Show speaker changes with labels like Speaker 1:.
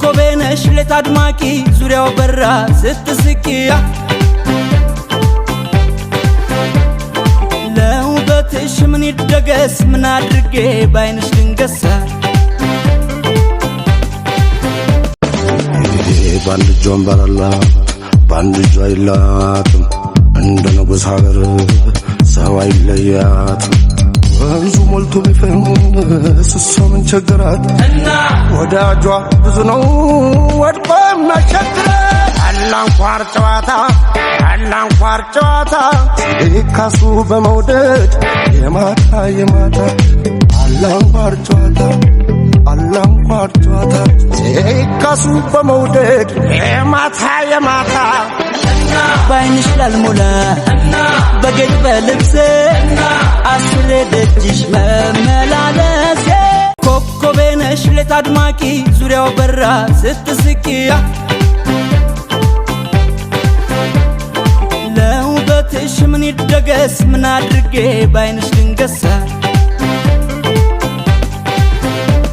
Speaker 1: ኮከቤ ነሽ ሌት አድማቂ፣ ዙሪያው በራ ስትስቂ። ለውበትሽ ምን ይደገስ? ምን አድርጌ ባይንሽ ልንገሳ?
Speaker 2: በአንድ እጇ ወንበር አላት፣ በአንድ እጇ የላትም። እንደ ንጉሥ ሀገር ሰው አይለያትም። ወንዙ ሞልቶ ቢፈስ እሷ ምን ቸገራት? ወዳጇ ብዙ ነው ወድቆ የሚያስቸግራት። አላንኳር ጨዋታ፣ አላንኳር ጨዋታ፣ ሲካሱ በመውደድ የማታ የማታ። አላንኳር ጨዋታ፣ አላንኳር ጨዋታ፣ ሲካሱ በመውደድ የማታ የማታ።
Speaker 1: ባይንሽ ላልሞላ በጌጥ በልብሴ፣ አስሬ ደጅሽ መመላለሴ። ኮከቤ ነሽ ሌት አድማቂ፣ ዙሪያው በራ ስትስቂ። ለውበትሽ ምን ይደገስ? ምን አድርጌ ባይንሽ ልንገሳ?